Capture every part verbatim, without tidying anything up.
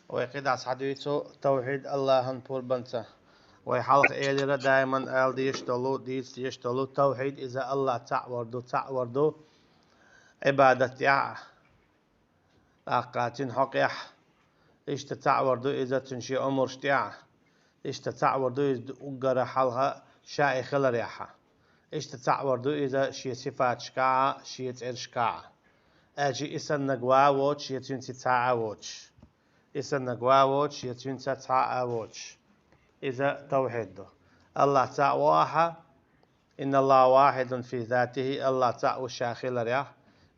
Вай кхидӀа схьадуьйцу тавхьид Аллахьан пурбанца. Вай хьалха элира даиман ала дезаш долу, дийца дезаш долу тавхьид иза Аллах цхьаъ вар ду, цхьаъ вар ду Ӏибадат тӀехь а, тӀаккха цуьнан хьокъехь а. Иштта цхьаъ вар ду иза цуьнан шен омраш тӀехь а. Иштта цхьаъ вар ду иза уггара хьалха ша и хиларехь а. Иштта цхьаъ вар ду иза шен сифаташкахь а, шен цӀерашкахь а. Аьлча и саннаг ва а воцуш, я цуьнца цхьа а воцуш. И саннаг ва а воцуш, я цуьнца цхьа а воцуш. Иза тавхьид ду. Аллах цхьаъ ву ахьа, إن الله واحد في ذاته, Аллах цхьаъ ву ша хиларехь.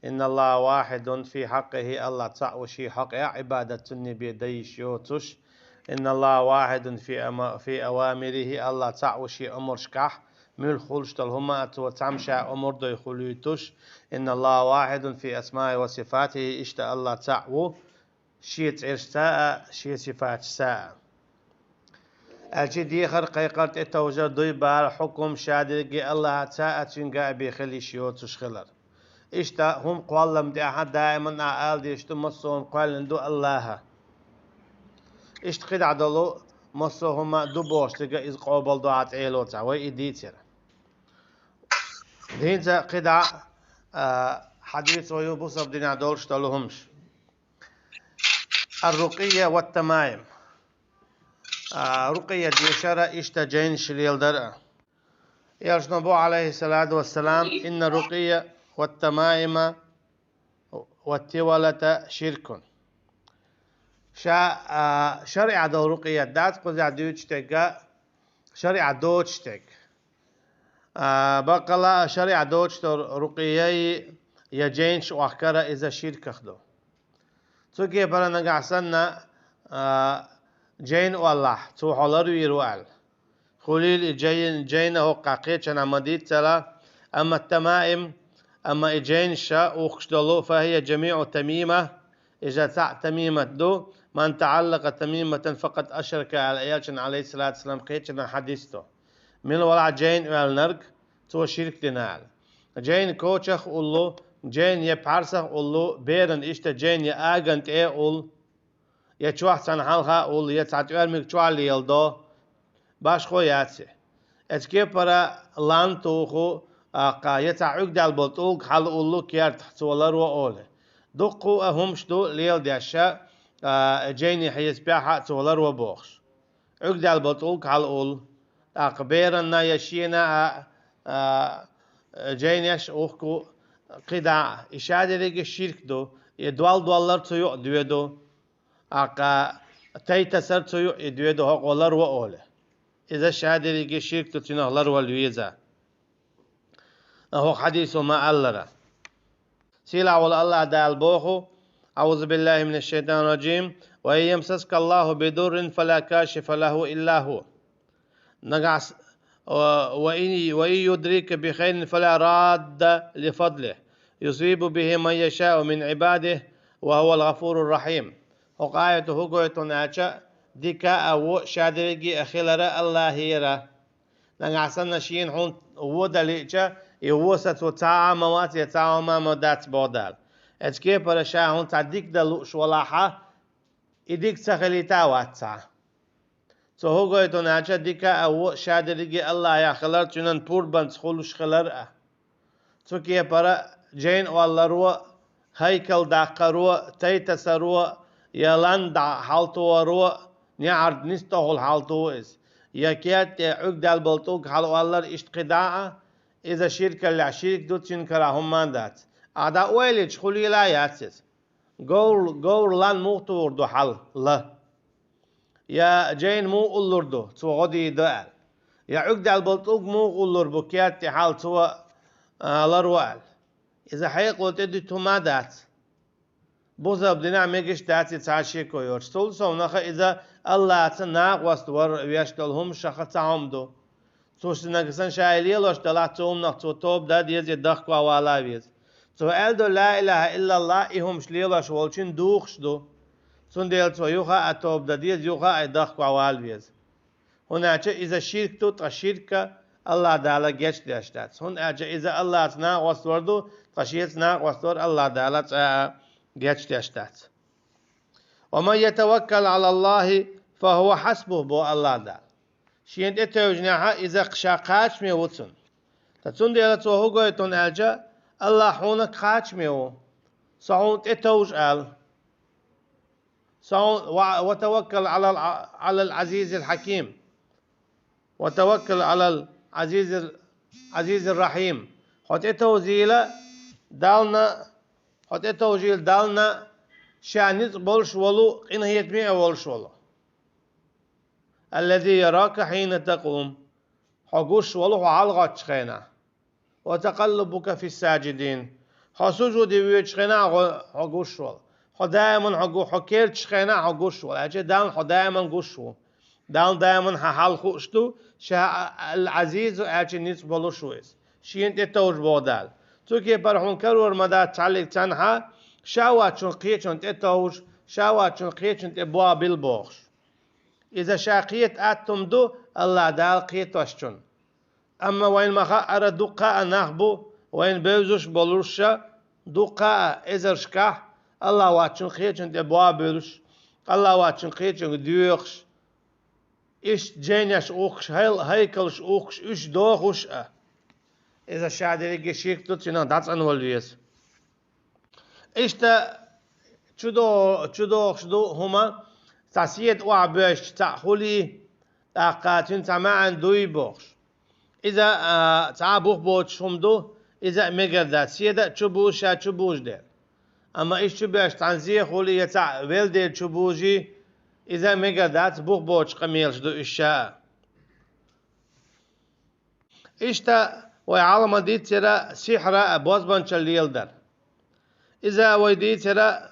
إن الله واحد في حقه, Аллах цхьаъ ву шен хьокъехь, Ӏибадат цунна бен дан йиш йоцуш. إن الله واحد في أم-, في أوامره, Аллах цхьаъ ву шен омрашкахь, муьлхха хуьлуш долу хӀума а цо цхьамма ша омра дой хуьлуьйтуш. إن الله واحد في أسمائه وصفاته, иштта Аллах цхьаъ ву шен цӀерашца а, шен сифаташца а. Аьлча дехар, кхайкхар, тӀетовжар, дуй, бала, хьукум, ша дерриге Аллахьаца а, цуьнга а бен хила йиш йоцуш хилар. Иштта хӀума кхоллам тӀехь а даиман а ала дезаш ду, массо а хӀума кхоьллина ду Аллаха. Иштта кхидӀа долу массо а хӀума ду бохуш цига иза къобал до а цӀе йолу цхьа, вай и дийцира. ХӀинца кхидӀа, а, хьадийцо ю бусалба динехь долуш долу хӀумаш. الرقية والتمائم. А, рукъия дешар а, иштта жайнаш леладар а. Элчано боху, عليه الصلاة والسلام: إن الرقية والتمائم والتولة شرك. Ша, а, шариӀа долу рукъият дац, кхузахь дуьйцуш дерг а, шариӀа доцуш дерг. А, баккъала а шариӀа доцуш долу рукъияй я жайнаш охкар а иза ширках ду. Цу кепара нагахь санна, а, жайна оллахь, цо хьо ларвийр ву аьлла. Хуьлийла и жайн-, жайна хӀокху кхечанхьа ма дийццала, амма тамаим, амма и жайнаш ша ухкуш долу, فهي جميع تميمة, иза цхьаъ тамимат ду, من تعلق تميمة فقد أشرك аьлла, Элчано, عليه الصلاة والسلام, кхечанхьа хьадис ду. Мила валахь жайна оьллинарг, цо ширк дина аьлла. Жайна кочах а уллу, жайна я пхьарсах а уллу, беран иштта жайна я аган тӀе а уллу, я чохь цхьана хьалха а уллу, я цхьа тӀоьрмиг чохь леладо, башхо яц и. Эцу кепара лан туху, аккха, я цхьа Ӏуьрг даьлла болу тӀулг хьала уллу кертахь, цо ларво олу. Дуккха а хӀумаш ду леладеш, а, жайни хьесапехь а цо ларво бохуш. Ӏуьрг даьлла болу тӀулг хьала уллу. ТӀаккха беранна я шена а, а, жайнеш а ухку кхидӀа а. И ша дерриге ширк ду, и дол доллар цу юкъа доьду. ТӀаккха тайтасар цу юкъа и доьду, хӀокхо ларво олу. Иза ша дерриге ширк ду, цуьнах ларвала веза. ХӀокху хьадисо ма-аллара. Сийлахь волу Аллах Дала боху: أعوذ بالله من الشيطان الرجيم. وإن يمسسك الله بضر فلا كاشف له إلا هو. Нагахь с-, а, وإن، وإن يردك بخير فلا راد لفضله يصيب به من يشاء من عباده وهو الغفور الرحيم. ХӀокху аято хӀун гойту аьлча, дика а, во а ша дерриге а хилар Аллахера. Нагахь санна шена хьуна во дан лиъча, и во сацо цхьа а ма вац, я цхьа а хӀума ма дац боху Дала. Эцу кепара ша хьуна цхьа дика дан лууш валахь а, и дика ца хилийта а вац цхьа. Цо хӀун гойту аьлча, дика а, во а ша дерриге а Аллахьех хилар, цуьнан пурбанца хуьлуш хилар а. Цу кепара жайна олларо, хӀайкал даккхаро, тайтасаро, я лан дӀа хьалтохаро, неӀарда нисдохула хьалтоху иза, я керта тӀе Ӏуьрг даьлла болу тӀулг хьалаоллар, иштта кхидӀа а, иза ширкаллехь ширк ду, цуьнан карахь хӀумма а дац. Ахьа дӀа ойла йича, хуьлийла а яц иза. Говр-, говр лан муха тухур ду хьала? Я жайна муха уллур ду, цо гӀо дийр ду аьлла? Я Ӏуьрг даьлла болу тӀулг муха уллур бу керта тӀе хьала, цо, а, ларво аьлла? Иза хьекъало тӀедуьту хӀума а дац. Бусалба динехь мегаш дац и цхьа а шеко йоцуш. Цул совнаха иза Аллаца накъост вар веш долу хӀумашах цхьа хӀума ду. Цо шиннага санна ша и лелош далахь, цу хӀуманах цо тоба дан деза, я дахкавала а веза. Цо аьлла долу ла илаха иллаллах и хӀумаш лелош волчун духуш ду. Цундела цо юха а тоба дан деза, юха а и дахкавала веза. ХӀунда аьлча иза ширк ду, ткъа ширка Аллах Дала гечдеш дац. ХӀунда аьлча иза Аллаца накъост вар ду, ткъа шеца накъост вар Аллах Дала цкъа а гечдеш дац. «ومن يتوكل على الله فهو حسبه», бо Аллах Дала. Шена тӀетевжинехьа иза ша кхачаме ву цунна. Ткъа цундела цо хӀу гойту аьлча, Аллах хьуна кхачаме ву. Со хьуна тӀетовжа аьлла. Со хьуна, ва-, «وتوكل على الع-, على العزيز الحكيم». «وتوكل على العزيز ال-, عزيز الرحيم». Хьо тӀетовжийла Дална, хьо тӀетовжийла Дална, ша ницкъ болуш волу, къинхетаме а волуш волу. «الذي يراك حين تقوم». Хьо гуш волу хьо хьалхоччу хенахь. «وتقلبك في الساجدين». Хьо сужуде воьдучу хенахь хьо, хьо гуш волу. Хьо даиман хьо гу-, хьо керчу хенахь хьо гуш волу. Аьлча Далла хьо даиман гуш ву. Далла даиман хьан хьал хууш ду, ша а-, ал-Азизу аьлча ницкъ болуш ву иза. Шена тӀетовжа боху Дала. Цу кепара хьуна карор ма дац цхьаллиг цхьанхьа, ша воцчун кхечун тӀетовжа, ша воцчун кхечун тӀе бобил бохуш. Иза ша кхета атта хӀума ду, Аллах Дала кхетошчун. Амма вайна ма-хаъара дуккха а нах бу, вайна бевзаш болуша, дуккха а эзаршкахь, Аллах воцчун кхечун тӀе бобуьйлуш, Аллах воцчун кхечунга доьхуш, иштта жайнеш ухкуш, хьай-, хьайкалш ухкуш, уьш дохуш а. Иза ша дерриге ширк ду, цуьнан дӀацӀанвала веза. Иштта чудо-, чудохуш ду хӀума, цхьа седа охьабоьжча цхьаъ хуьлий, тӀаккха цуьнан цхьа маьӀна дуй бохуш. Иза, а, цхьа а бух боцуш хӀума ду, иза а мегар дац, седа а чу бузуш, ша чу бузуш дела. Амма иштта чу боьжча цхьана зе хуьлий я цхьаъ велдер чу бузий, иза а мегар дац, бух боцуш къамелаш ду уьш ша а. Иштта вай Ӏаламан дийцира сихьра а бозбанчалла леладар. Иза вай дийцира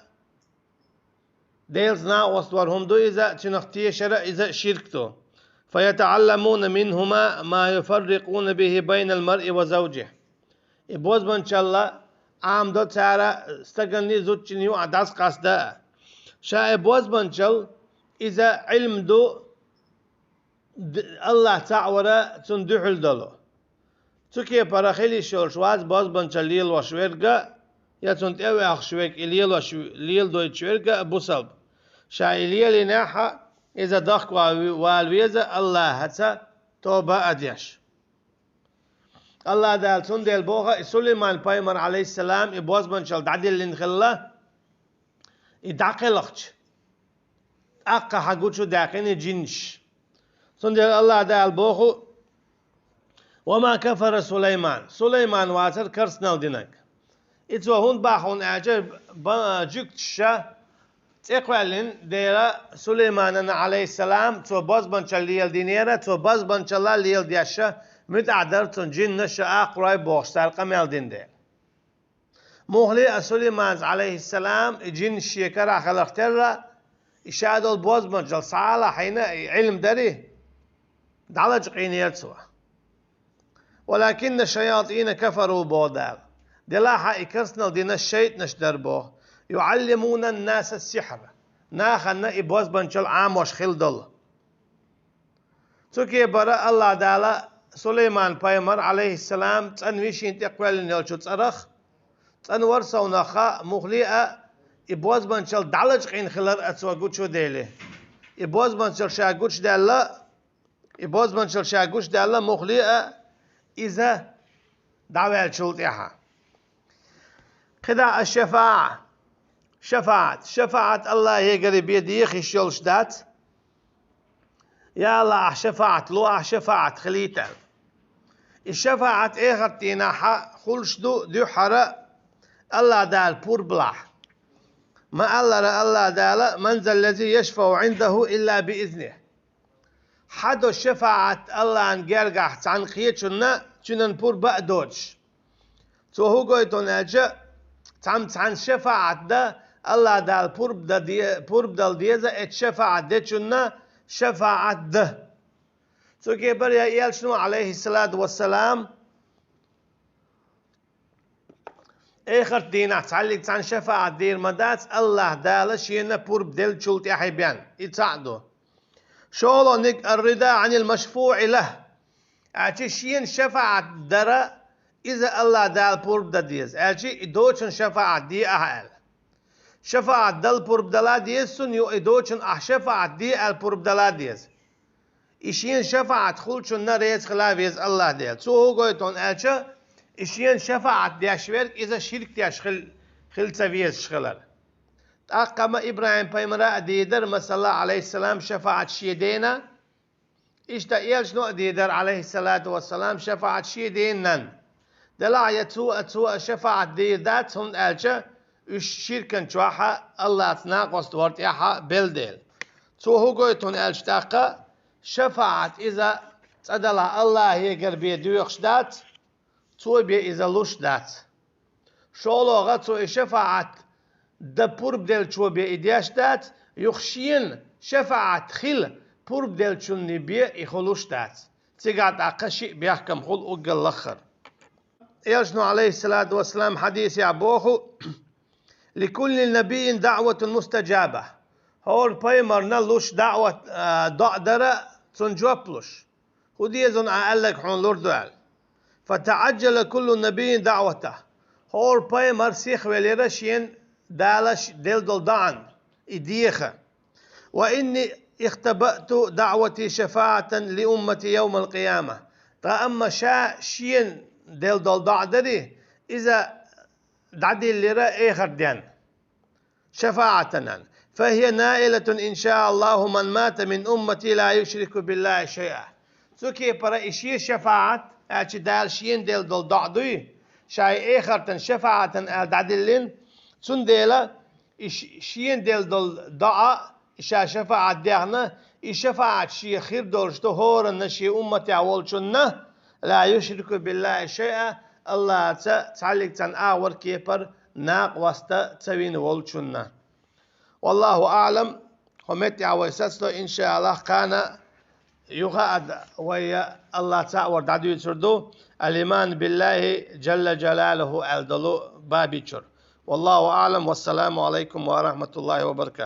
Делаца накъост вар хӀума ду иза, цуьнах тешар а иза ширк ду. «فيتعلمون منهما ما يفرقون به بين المرء وزوجه». И бозбанчалла Ӏамадо цара стаганний зудчунний юкъахь дӀасакъастада а. Ша и бозбанчалла иза Ӏилма ду, д-, Аллах цхьаъ вара цунна дуьхьал долу. Цу кепара хила йиш йолуш вац бозбанчалла лелош верг а, я цунна тӀе а ваьхуш верг, и лелош, леладойтуш верг а бусалба. Ша и лелийнехь а, иза дахка вала веза Аллахьаца тоба а деш. Аллах Дала цундела боху и Сулайман-пайхамар, Ӏалайхиссалам, и бозбанчалла дӀадиллина хилла, и дӀакхелхча, тӀаккха хьан гучу даьккхина и жинаш. Цундела Аллах Дала боху: «وما كفر سليمان». Сулайман вацара карснал динарг. И цо хӀунда боху аьлча, ба-, жуьгташа цӀе кхоьллина дела Сулайманана, Ӏалайхиссалам, цо бозбанчалла леладинера, цо бозбанчалла леладеш муьтӀахь дара цунна жинаш а, акхарой бохуш цара къамел дина дела. Муххале а Сулайманца, Ӏалайхиссалам, и жинаш шен карахь хиларх терра, и ша долу бозбанчалла схьа а лахьийна, и Ӏилма дарий, дӀалачкъийнера цо. «ولكن الشياطين كفروا», боху Дала. Делахь а и карснал динарш шайтӀанаш дара боху. «يعلمون الناس السحر». Нахана и бозбанчалла Ӏамош хилла долу. Цу кепара Аллах Дала Сулайман-пайхамар, Ӏалайхиссалам, цӀанвеш шена тӀе кхоьллина йолчу цӀарах, цӀанвар совнаха муххале а, и бозбанчалла дӀалачкъийна хилар а цо гучу дели. И бозбанчалла ша гучудаьлла, и бозбанчалла ша гучудаьлла муххале а, иза дӀаваьллачул тӀаьхьа. КхидӀа а шафаӀа. ШафаӀат. ШафаӀат Аллах эгара бен деха йиш йолуш дац. Я Аллах, ахь шафаӀат ло, ахь шафаӀат хилийта аьлла. И шафаӀат эхарт дийнахь хуьлуш ду дуьххьара Аллах Дала пурбалахь. Ма-аллара Аллах Дала: «من ذا الذي يشفع عنده إلا بإذنه». Хьан до шафаӀат Аллахьан гергахь цхьана кхечунна, цуьнан пурба а доцуш? Цо хӀун гойту аьлча, цхьамма цхьаьна шафаӀат дан, Аллах Дала пурба дан де-, пурба дала деза, эцу шафаӀат дечунна шафаӀат дан. Цу кепара я элчано, Ӏалайхиссалату вассалам, эхарт дийнахь цхьаллиг цхьаьна шафаӀат дийр ма дац, Аллах Дала шена пурба деллачул тӀаьхьа бен. И цхьаъ ду. ШолгӀаниг: «الرضا عن المشفوع له». Аьлча шена шафаӀат дара, иза Аллах Дала пурба дан деза. Аьлча и доцун шафаӀат де ахьа аьлла. ШафаӀат дала пурба дала деза цунна, юкъе доцун ахь шафаӀат де аьлла пурба дала деза. И шена шафаӀат хуллучунна реза хила веза АллахӀ Дела. Цо хӀун гойту хьуна аьлча, и шена шафаӀат деш верг иза ширк деш хил-, хила ца везаш хилар. ТӀаккха ма ИбрахӀим пайхамара а дийдар, масала, Ӏалайхиссалам, шафаӀат шен дена, иштта элчано а дийдар, Ӏалайхиссалату вассалам, шафаӀат шен дена нанна. Делахь я цо а, цо а шафаӀат дийр дац, хӀунда аьлча уьш ширкан чохьа АллахӀца накъост вар тӀехьа белла дела. Цо хӀун гойту хьуна аьлча тӀаккха, шафаӀат иза цкъа делахь АллахӀегара бен доьхуш дац, цо бен иза луш дац. ШолгӀа, цо и шафаӀат дан пурба деллачо бен и деш дац, юха шена шафаӀат хила пурба деллачунна бен и хулуш дац. Цигахь тӀаккха шиъ бехкам хула уггар лаххара. Элчано, Ӏалайхиссалату вассалам, хьадисехь боху: «Ликулли набийин даӀватун мустаджаба». ХӀора пайхамарна луш даӀват, а, доӀа дара, цунна жоп луш. ХӀун деза хьуна Ӏа аьлларг хьуна лур ду аьлла. «ФатаӀаджжала куллу набийин даӀватаху». ХӀора пайхамар сихвелира шена Дала ш-, делла долу доӀан и деха. «Ва инни ихтабаъту даӀвати шафаӀатан ли уммати явмал къияма». Ткъа амма ша шена делла долу доӀа дарий, иза дӀадиллира эхарт денна шафаӀатан. «Фахия наилатун, иншааллаху, ман мата мин уммати ла юшрику биллахи шайъа». Цу кепара и шен шафаӀат, аьлча Дала шена делла долу доӀа дуй, ша и эхартан шафаӀатан аьлла дӀадиллина, цундела и ш-, шена делла долу доӀа, и ша шафаӀат дехна, и шафаӀат шен хир долуш ду хӀоранна шен умматехь волчунна, ла юшрику биллахи шайъа, АллахӀаца цхьаллиг цхьана агӀор кепара накъост ца вина волчунна. Валлаху аӀлам, хӀо меттехь вай сацадо, иншааллах, кхана юха а д-, вай АллахӀ цхьаъ вар дӀадуьйцур ду, «Ал-иман биллахи джалла джалалуху» аьлла долу баби чуьра. Валлаху аӀлам, вассаламу алайкум ва рахматуллахи ва баракатух.